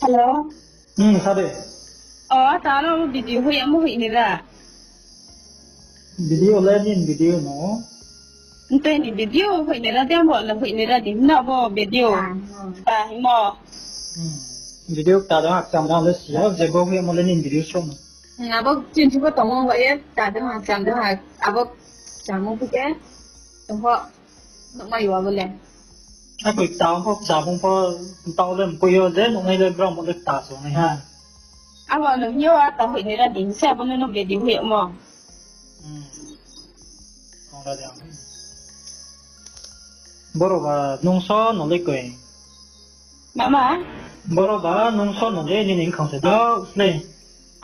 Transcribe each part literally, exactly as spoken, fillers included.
Hello. Hmm, sa de. O, ta no video hoih yamo hoih ni ra. Video le nini video no. Nte ni video hoih ni ra de, bo le hoih ni ra di na bo video. Ah, hmm. Ta himo. Hmm. Video ta do ak cham da le si ya, je bo hoih yamo le nini video so no. Hmm, abo chinchi bo tongmo ba ye, ta de ha, cham de ha, abo chamo phi ke, tong pho, nuhmai yo abo le. Akoi ta pho, cha bung pho, tao le mkoi yo je, nuhnai le brao mo le ta so nai ha. Abo no hing yo, a ta hoih ni ra di, se abo no no bedi hoih mo. Hmm. Ong ra de ang. Boro ba nung so no le koi. Mama? Boro ba nung so no le nini khang se dao slei.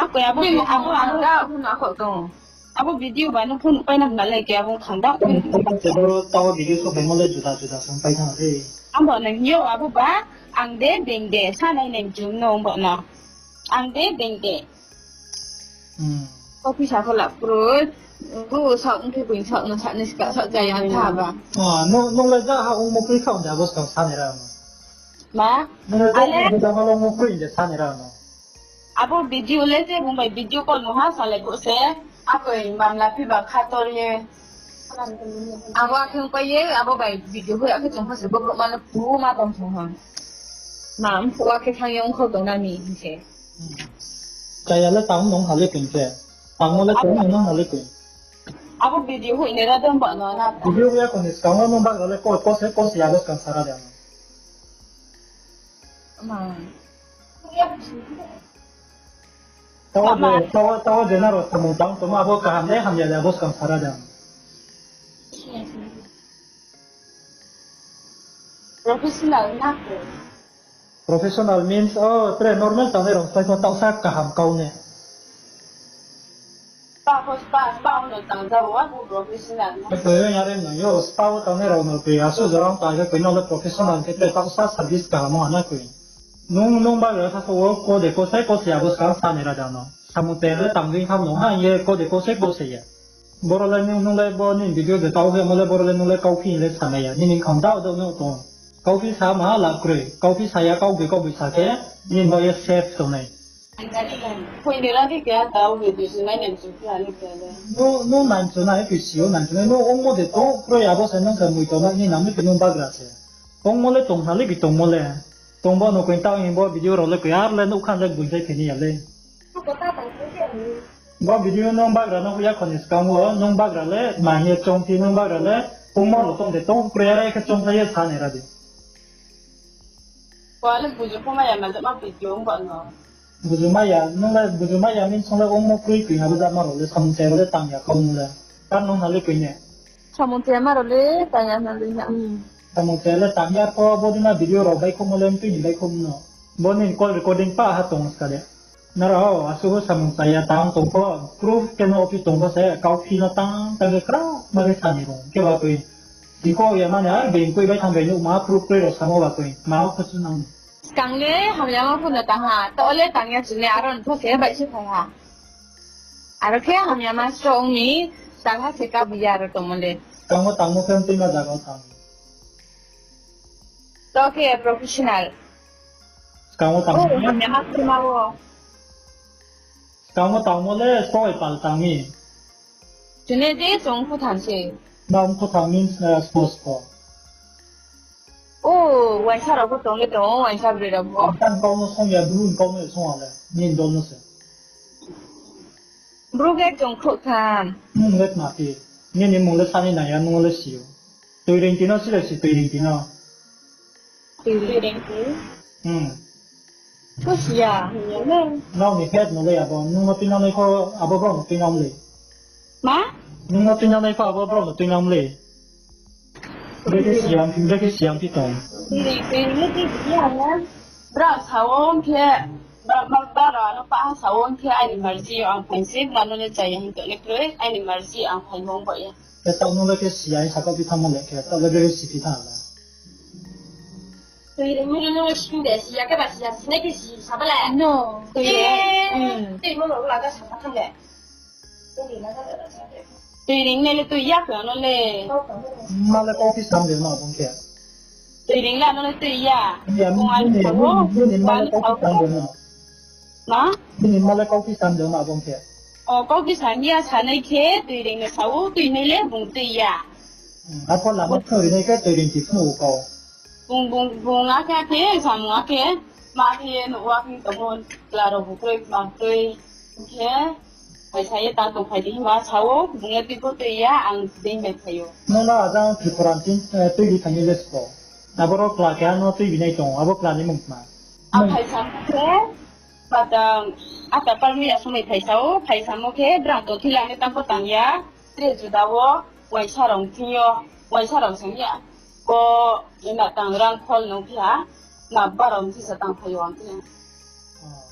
Akoi abo, abo, abo, abo, abo, abo, abo, abo video ba nung phone pai na hna le ke abo khang dao. Boro tao video so bai mo le juda juda song pai thang le. Abo nang yo abo ba, ang de beng de, sa nai nai jum no bo na. Ang de beng de. Hmm. Office ha pho la kroi. Bu sa ong khe beng sa no sa ni ska sa jaya tha ba. Ah, no, no le ja ha ong mo kroi kha ong de abo ska sa ni ra no. Ma? No le ja ha ong mo kroi de sa ni ra no. Abo video le je bung bai video call no ha sa le bo se. Akoi mamla phi ba khator ye. Abo akhe pai ye, abo bai video hoih akhe tong pho se bo ma no pu ma tong thong ha. Ma mphuh akhe thang ye ong kho tong na ni hing se. Kaya le tang nong ha le pin khe. Tang mo le tang nong ha le pin. Abo video hoih ni ra dong ba no na. Video ya kon ni skang no nong bak le ko, ko se, ko se ya le skang sara de. Ma. Tawa je, tawa, tawa je nrao samung tang tongmo abo kaham de, hamya de, abo skang sara de. Professional na ko. Professional means, oh, tre normal tangnai rao slái pho taohsa kaham kau ne. Spa pho spa, spa no tang jao, abo professional na. Abo yare no yo, spa wo tangnai rao no koi, asu jorang ta khe koi no le professional khe tre taohsa service kaham ong ha na koi. Nung, nung bagra sa so wo ko de ko sai ko se abo skang sa ni ra da no. Samung te le tang dei tham no ha ye ko de ko sai ko se ya. Boro le nung, nung le bo ni video de kau khe mo le boro le nung le kauphi le sa nai ya. Nini khang dao dao no tong. Kauphi sa ma la kroi. Kauphi sa ya kau goi kau goi sa khe. Nini bo ye safe tong nai. Koi ni ra di khe ta o video si nai nai chu khe ani khe le. No, no nai chu nai khe si o nai chu nai. No ong mo de tong kroi abo sa nung sa mui tong nai ni nang ni khe nung bagra se. Ong mo le tong ha le bi tong mo le. Tong bo no koi tao ni bo video rao le koi ar le nuh khan le bui jai khe ni ya le. Bo video nung bagra no huya khoni skang wo, nung bagra le, ma hing ye chong phi nung bagra le, pungmo rao tong de tong, kroi are khe chong sa ye sa nai ra di. Ko le buju pho maya ma jama video ong ba no. Buju maya, nung le buju maya min song le ong mo kroi kroi ha bo jama rao le, samung chai rao le tang ya kau nung le. Kar nung ha le koi ne. Samung chai ma rao le, tang ya na le na. Samung chai le tang ya pho, bo di ma video rao bai kho mo le, tui ni bai kho mo no. Bo ni call recording pa ha tong ska de. Nrao, asuh samung chaya tang tong pho, proof khe no office tong pho se, kauphi no tang, tang khe kra, ma khe sani rung, khe ba tui. Dikho ya mani, ar being koi bai thang bai nuh ma, proof koi rao samo ba tui, ma o khe su nang. Skang le, hamya ma pho no tang ha, to le tang ya chini, aro no pho se bai se phai ha. Aro khe hamya ma strong ni, tang ha se ka biya aro tongmo le. Tangmo tangmo khe tui ma jaga tang. To khe professional. Skang wo tangmo. Oh, hamya ma pho ma wo. Skang wo tangmo le soi pal tang ni. Chini je chung pho thang se. Na um pho thang means, eh, sports pho. Oh, waisa rao pho tong le tong, waisa broi rao pho. Ang kau no song ya, bru kau no song ya le. Nini dol no se. Bru ge chung khrouh tham. Nung le tma phi. Nini mung le sani nai ya, nung le si ou. Tui ring ti no si le si, tui ring ti no. Tui ring ti? Hmm. Ko si ya, ya le. Nrao ni head no le abo, nung no tuinang nai pho, abo brao no tuinang le. Ma? Nung no tuinang nai pho, abo brao no tuinang le. Brekhe siyang, brekhe siyang phi tong. Tui ring, tui ring le tui ring ya le. Brao sa ong khe, ba, ba, brao ano pa sa ong khe, aini marzi yo ang phai se, mano le chaya hing to le kroi, aini marzi ang phai mong bo ya. Khe taoh nung le khe siya, saka phi thanngmo le khe, taoh le brekhe si phi thanng la. Tui ring mi no sing de, siya khe ba siya, sinai khe si, saba la. No. Tui ring. Hmm. Tui mo lo la ka saba thanng le. Tui ring nai le tui ya khe ano le. Ma le kau phi sam de ma bung khe. Tui ring la no le tui ya. Iya, bung ani nini, sao, nini, nini bung male ani kau sao. Tang dong no. Ma? Nini male kau ki tang dong no abo khe. O, kau ki sang ya sanai khe tui ring no sao, tui nai le bung tui ya. Hmm, apho lama tui ring nai khe tui ring ti phnu kau. Bung, bung, bung akhe akhe, samung akhe, ma khe ye no wa khe tongmo, kla rao bu kroi, ma kroi, khe, paisa ye ta tong phai di hima sao, bung ye tui pho tui ya, ang dei bai phai ou. Nung no ajang Tripura ni, eh, tui di phai ni le sko. Aboro kla keha no tui binai tong, abo kla ni mung tma? Ang phaisa khe, patang, ata parmi asung ni phaisa o, phaisa mo khe, brang to thila ni tang pho tang ya, tre juda wo, waisa rao thing yo, waisa rao sang ya. Ko, ina tang rang khol nung phi ha, na ba rao thisa tang phai yo ang thing.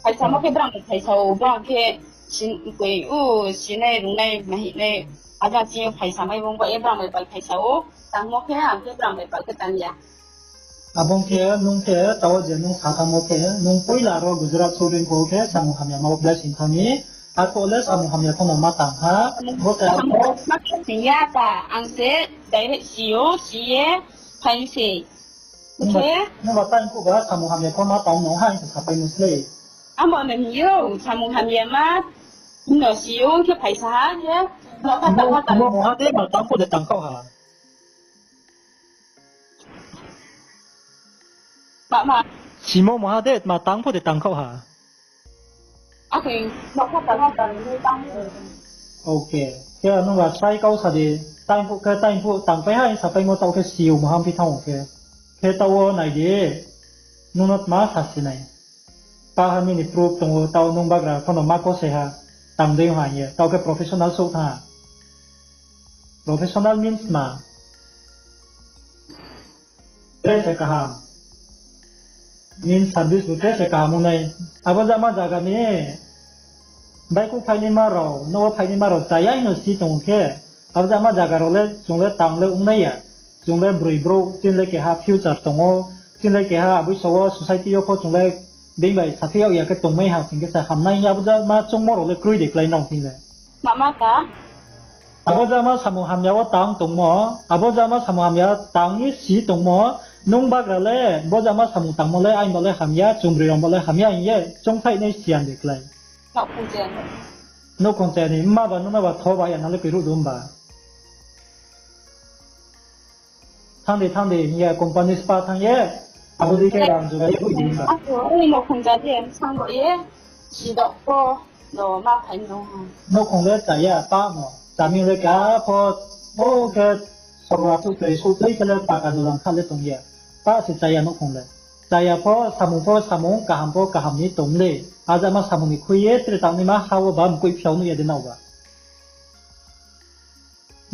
Phaisa mo khe brang bai phaisa o, brang khe sin, koi, u, sinai, rungnai, mahinai, ajang thing yo phaisa mai bung ba, e brang bai pal phaisa o, tang mo khe, ang khe brang bai pal khe tang ya. Abo khe nung khe tao je nung sa thanngmo khe, nung poila ro Gujarat souhri pho khe samung hamya ma blessing thang mi. Arphuh le samung hamya pho no ma tang ha. Bo khe arphuh. Ma khe sing ya ta, ang se direct si ou, si ye, phai se. Nungba, khe? Nungba time phuh ba samung hamya pho ma tang no ha, ang se sapai no slei. Amo no hing ou, samung hamya ma, no si ou, khe phaisa ha, khe. Mo, mo, mo ha de ma tang phuh de tang khaoh ha. Ba ma. Simo maha de, ma tang pho de tang khaoh ha. Akhe, ma kha tang ha tang ni tang. Okay. Khe nung ba sai kau sa di, time phuh khe time phuh tang pai ha, sapai mo tao khe si ou maha phi thanng ou khe. Khe tao wo nai di, nung no tma sa si nai. Pa ha nini proof tong ou, tao nung bagra pho no ma ko se ha, tang dei ha ye, tao khe professional souh thanng ha. Professional means ma? Tre se kaham. Means service bo tre se kaham ong nai. Abo jama zaga ni baihkhouh phainaima rao, nouh wo phainaima rao chaya hing no si tong ou khe, abo jama zaga rao le chung le tang le ong nai ya. Chung le broi brouh, chini le keha future tong ou, chini le keha aboiso wo society yo pho chung le being bai saphi yag ya khe tongmai ha sing khe se hamnai hing ye abo jama choungmo rao le kroi de klái nrao thing le. Mama ta? Abo jama samung hamya wo tang tongmo, abo jama samung hamya tang ye si tongmo, nung bagra le, bo jama samung tangmo le, aini ba le hamya, chung broi rao ba le hamya hing ye, choungthaih nai siyan de klái. Nouhkhong chaya ni. Nouhkhong chaya ni, mma ba nung no ba tho ba ya na le koiruh dum ba. Thanng di, thanng di, hing ye company spa thanng ye, abo dei khe rang jugai ye hoih di ba. Ako, nouhkhong chaya de, sang bo ye, si doh pho, no ma phai no. Nouhkhong le chaya, pa no, chami le ka pho, o khe, sogra thuh tei souh tei khe le paka dolang kha le tong ya. Pa se chaya nouhkhong le. Chaya pho, samung pho, samung, kaham pho, kaham ni tong le. Ajama samung ni khui ye, tre tangnaima ha wo ba mkoih phiao nuh ya de nao ba.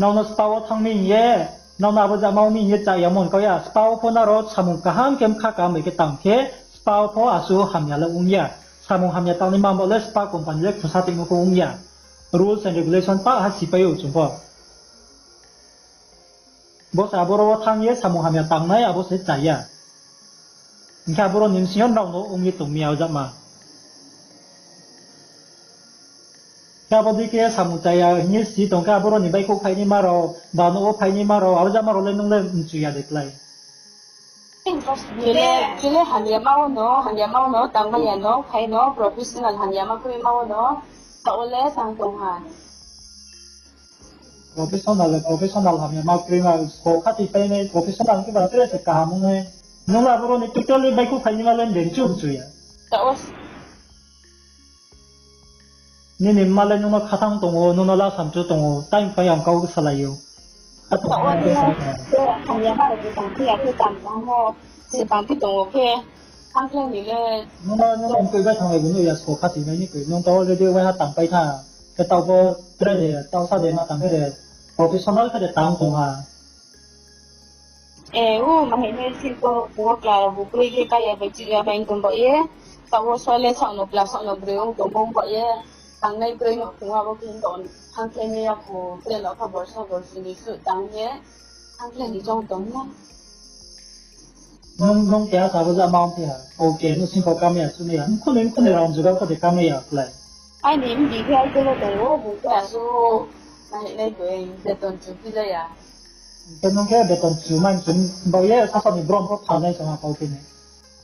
Nrao no spa wo thanng mi hing ye, nrao no abo jama wo mi hing ye chaya mon kau ya, spa wo pho nrao samung kaham khe bkha kaham bai khe tang khe, spa wo pho asuh hamya le ong ya. Samung hamya tangnai ma bo le spa company le khusa tongmo pho ong ya. Rules and regulation pa ha sipai ou chung pho. Bo se aboro wo thanng ye samung hamya tangnai, abo se chaya. Hing khe aboro ni bsing yo nrao no ong ye tong mi ya ojama. Khe abo dei khe samung chaya hing ye si tong khe aboro ni baihkhouh phainaima rao, ba nouh wo phainaima rao, abo jama rao le nung le mchu ya de klái. Chule, chule hamya ma wo no, hamya ma wo no, tangmai ya no, phai no, professional hamya ma kroi ma wo no, tao le tang tong ha. Professional le professional hamya ma kroi ma, sko khati painai, professional khe ba tre se kaham ong nai. Nung le aboro ni totally baihkhouh phainaima le de mchu mchu ya. Tao. Nini mma le nung no khathang tong ou, nung no lasam chu tong ou, time pai ang kau salai ou. Tao, hamya ma rao bo tang khe ya khe tang tang mo, se tang khe tong ou khe, thanng khe ni le. Nung no, nung no mkoih bai thannglai bo nuh ya, sko khati mai ni koi, nung tao already waiha tang pai tha, khe tao pho tre de, tao sa de ma tang khe de, professional khe de tang tong ha. E, u, mahinai sing pho, phuh wo kla rao bu kroi khe kaya bai chih ya bai tong ba ye. Tao wo sole saoh no kla saoh no broi ong tong bo ba ye. Tangnai kroi no phuh wo abo khe tong, thanng khe ni ya phuh, tre lo kha borsa borsi ni suh tang ye. Thanng khe ni choung tong na. Nung, nung keha sa bo ja ma ong phi ha. Okay, nung sing pho kamai ya, chumai ya. Mkhunoi, mkhunoi rao juga pho de kamai ya klái. Aini mdi khe ai khe le tong ou, bung khe asuh mahinai kroi, beton chu phi ja ya. Khe nung khe beton chu mai chu bao ye sasa ni brom pho phalnai sama kau khe ni.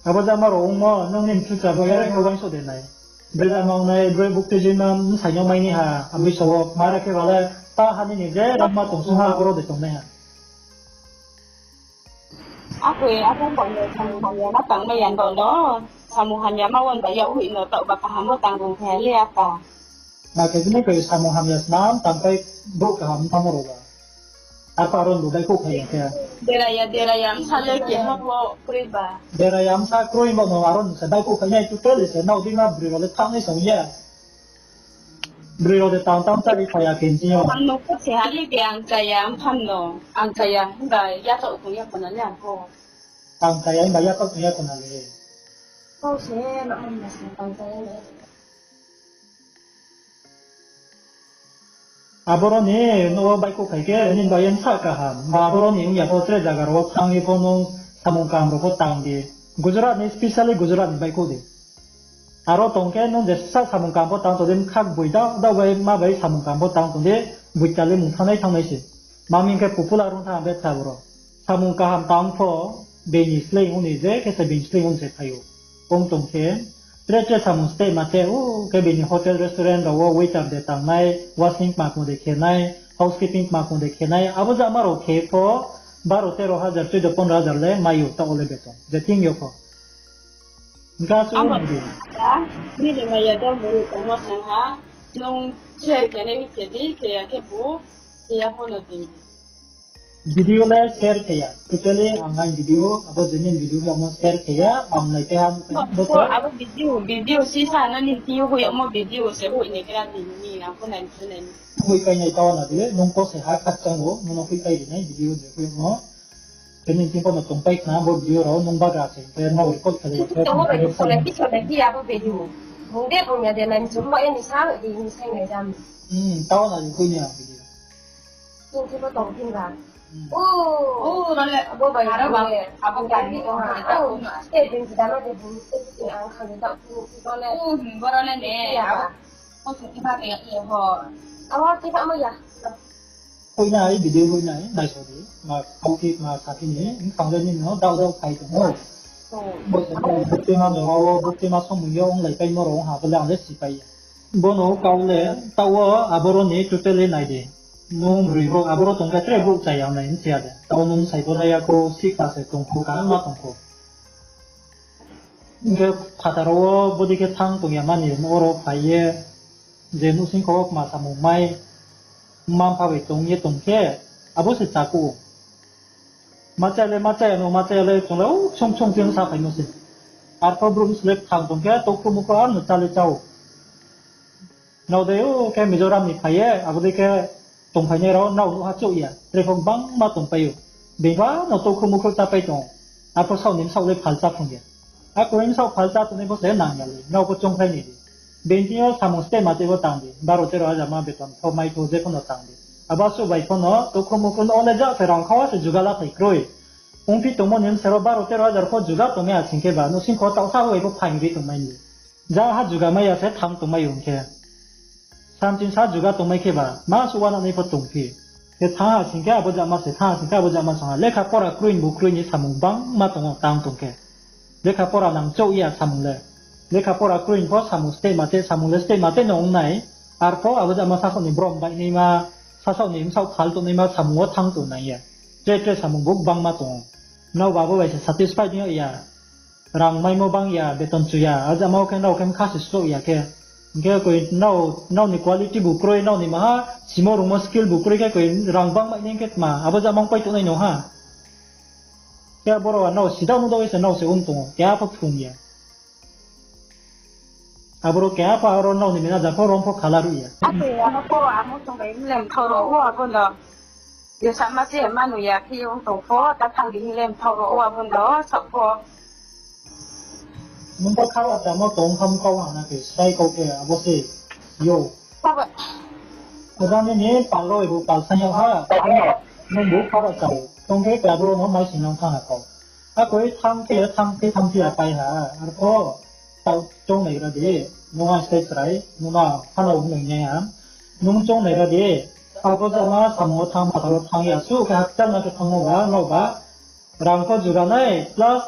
Abo jama rao ongmo nung ni mchucha bao ye rang uaingsouh de nai. Broi jama ong nai, broi bukti jima bsai no mai ni ha, aboi sao, mara khe bale, ta ha ni ni je rangma tong sung ha, abo rao de tongnai ha. Akhe, akhe bang no samung hamya ma tangmai ya bang no. Samung hamya ma wan ba ya ui no taoh ba kaham bo tang rung khe le ata. Na khe bini koi samung hamya snam tangpai brouh kaham tamo rao ba. Apa aro no baihkhouh phai ya khe. Deraya, deraya, msa le keha bo kroi ba. Deraya msa kroi bo no aro no se baihkhouh phai nai tu tele se nao dima broi rao le thanng nai song ya. Broi rao de tang tang chari phai ya khe nching yo. Ang no khe se hali de ang chaya, ang tham no. Ang chaya, himba ya taoh tong ya khona le ang pho. Ang chaya, himba ya taoh tong ya khona le. Kau se, ma ang na se, ang chaya le. Aboro ni no baihkhouh phai khe, nini bai ye msa kaham. Ba aboro ni ong ya pho tre zaga rao wo thanng ye pho nung samung kaham rao pho tang di. Gujarat ni, specially Gujarat ni baihkhouh di. Aro tong khe nung je sa samung kaham pho tang tong di, mkha boi dao dao bai ma bai samung kaham pho tang tong di, boi tali mung thanngnai thanngnai se. Ma ming khe popular ong thanng betha boro. Samung kaham tang pho, being ni sleing ong ni je khe se being ni sleing ong se phai ou. Ong tong khe, tre tre samung steh ma te, o, khe bini hotel, restaurant rao wo waiter de tangnai, washing kma kmo de khe nai, housekeeping kma kmo de khe nai, abo jama rao khe pho, baro tero hajar, choido pondro hajar le mai ou taoh wo le beton. Je thing yo pho. Hingkhe asuh ong di. Nini maya do muru tongmo sang ha, nung share khe nai khe di, khe ya khe bu, khe ya pho no di. Video le share khe ya. Totally ang aini video, abo je nini video le amo share khe ya, ang nai khe ha. Abo video, video sisa no ni video hoih amo video se hoih ni kra di ni, ang pho nai ni nai ni. Hoih kai nai taoh na di, nung ko se ha khakchang o, nung no hoih kai ri nai video je hoih mo. Khe nini thing pho no tongpai khna bo video rao nung bagra se, khe nrao record khe le ya khe. Tongmo bai di, sole di, sole di, abo video. Bung de bung ya de, nai mchum bo, e ni sa di, ni sa nai jam. Hmm, taoh na di, hoih ni ang video. Tong khe bo tong phin ba. Hmm. O, o, role, abo bai, aro ba, abo bai, o, o, e, din jidama de, din, e, din ang khang da, o, role. O, hmm, bo role ne, ya ba. O, thung khe ba, ya, ya, ho. Abo khe ba mo ya. Hoih nai, video hoih nai, naisao di. Ma, kau khe, ma, sa khe ni, bkang le nini no, dao dao phai tong ou. O. Bo se, bo, buktima no, o, buktima somoi yo, onglai paimo rao, ha, bo le ang le si pai ya. Bo no kau le, taoh wo aboro ni totally nai di. Nung broi bo, aboro tong khe tre brouh chaya nai, hing si ya de. Taoh nung sai bo nai ya kho, sikha se tong kho, kaham ma tong kho. Hing khe phathar wo bodei khe thanng tong ya mani, oro phai ye, je nouhsing kho wo kma samung mai, mma mpha bai tong ye tong khe, abo se chakhu ou. Ma chaya le, ma chaya no, ma chaya le, chung le, o, chung chung khe sa phaimo se. Arpho brouh bsle thanng tong khe, toukhruh mukhruh ar no chá le chá ou. Nrao dei o khe Mizoram ni phai ye, abo dei khe tongphainai rao nrao nuh ha chouh ya, tre pho gbangma tongpai ou. Being pha no toukhruh mukhruh chápai tong ou. Arpho saoh ni bsaoh le phal chá phrung ya. Akoi bsaoh phal chá tongnai pho se nang ya le, nrao pho choungkhlai nai di. Being thing yo samung steh ma tei pho tang di, baro tero hajar ma beton pho mai pho je pho no tang di. Abo asuh bai pho no toukhruh mukhruh no le ja se rang kha wa se juga la phai kroi. Ongphi tongmo ni bsa rao baro tero hajar pho juga tongmai ya sing khe ba, nouhsing kho taohsa bai pho phaing ri tongmai ni. Ja ha juga mai ya se thanng tongmai ong khe. Samching sa juga tongmai khe ba, ma suh uananai pho tongphi. Khe thanng ha sing khe abo jama se, thanng ha sing khe abo jama song ha. Lekha pora kroi ni bu kroi ni samung gbangma tong ou tang tong khe. Lekha pora nang chouh ya samung le. Lekha pora kroi ni pho samung steh ma tei, samung le steh ma tei no ong nai. Arpho abo jama sasaoh ni brom baihnaima, sasaoh ni bsaoh phal tongnaima samung wo thanng tong nai ya. Tre tre samung bu gbangma tong ou. Nrao ba abo bai se satisfied ong ya. Rang maimo bang ya, beton chu ya, a jama wo khe nrao khe bkha se souh ya khe. Hing khe koi nrao, nrao ni quality bu kroi, nrao ni maha simo rungmo skill bu kroi khe koi rang bang mai nai khe tma, abo jama ong pai tongnai no ha. Khe aboro nrao sidao nuh dao se nrao se ong tong ou, keha pho phrung ya. Aboro keha pho aro nrao ni manager pho rom pho khala ruh ya. Ake amo pho amo tong bai mlem thoro o abo no. Yo sama se manu ya khe ong tong pho, ta thang di mlem thoro o abo no, sok pho. Nung pho kharo chamo tong tham kau ha na khe, srai kau khe abo se. Yo. Abo nini pal rao ebo pal sa yag ha. Nung bo kharo chao. Tong khe khe abo no mai sing nang thang ha kau. Akoi thanng khe, thanng khe, thanng khe apai ha. Arpho, tau choung nai ra di. Nung ang stage rai, nung ang phano ong nai nai ha. Nung choung nai ra di. Abo jama samung wo thanng, phathar wo thanng ya, suh khe hakchal na khe thanngmo ba, no ba, rang pho jura nai, plus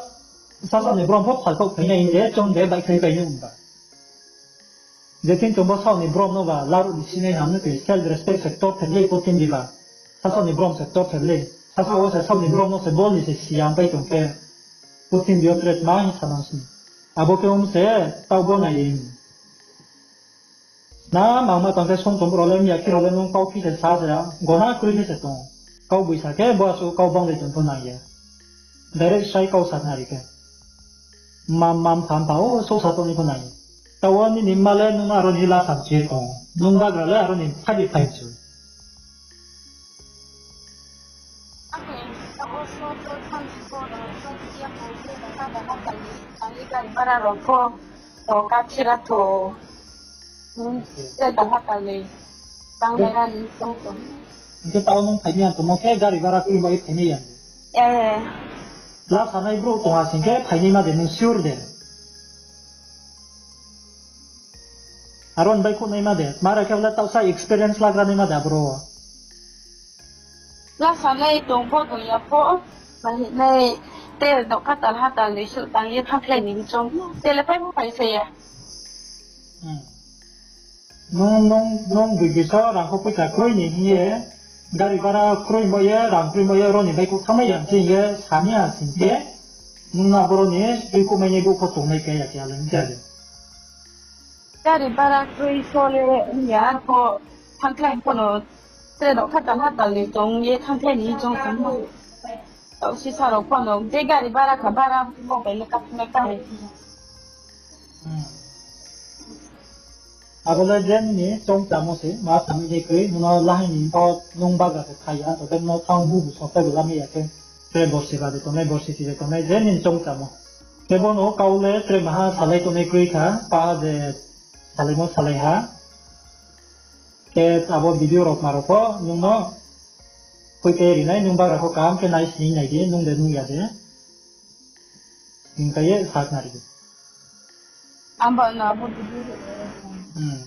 sasa ni brom pho phalkhaoh phai nai hing ye, chung de baihkhai pai ni ong ba. Je thing chung bo saoh ni brom no ba, laruh ni sinai ham no tui, self respect se ktor ther lei, purthimbi ba. Sasaoh ni brom se ktor ther lei. Sasaoh wo se saoh ni brom no se bol ni se siyang pai tong khe, purthimbi yo tre tma hing sanang sini. Abo khe ong se, taoh bo nai ye. Na mangma tang khe song tong rao le, miya khe rao le, nung kau phi se sa se, gona kroi phi se tong. Kau boi sa khe, bo asuh kau bang le tong pho nang ye. Direct sai kau sa nari khe. Mam, mam, pham, pham, o, souhsa tong ni pho nai. Taoh wo nini mma le nung aro ni lasa chi tong. Nung bagra le aro ni phai phai chu. Bara rao pho, to kathira tho. Hmm, se da ha ta le. Tang de ra ni tong tong. Hingkhe taoh nung phaimai ya tongmo khe gari bara kroi bai phaimai ya. Eh. Lasa nai brouh tong ha sing khe phaimai ma de nung sure de. Aro ni bai khouh nai ma de. Mara khe bole taoh sa experience lagra nai ma de aboro. Lasa nai tong pho tong ya pho. Ba hinai te dok hatal hatal ni suh tang ye thangkhlai ni chong. Te le phai pho phai se ya. Hmm. Nung, nung, nung bui bui so rang kho poicha kroi ni hing ye, gari bara kroi mo ye, rang kroi mo ye, aro ni bai khouh thanngmai ya hing ye, sani ha sing khe, nung na boro ni tui khouh mai ni bouh pho tongnai khe ya khe ale hing khe ale. Gari bara kroi so le ya pho thangkhlai pho no, te dok hatal hatal ni tong ye thangkhlai ni chong tong mo. Taoh sisa rao pho no, je gari bara kha bara bo bai le kathumai ta hai. Hmm. Abo le je nini chongchamo se, ma sami ni kroi, nung no lahai ni pho nung bagra se phai ya, to khe nung no thanng bubu song tei bo lamai ya khe, tre borsi ba de tongnai, borsi ti de tongnai, je nini chongchamo. Khe bo no kau le tre maha salai tongnai kroi kha, pa je salaimo salai ha. Khe abo video rao ma rao pho nung no khui khe ri nai, nung bagra pho kaham khe nai sini nai di, nung de nung ya de. Hing khe ye sa khnari di. Abo no abo video ri. Hmm.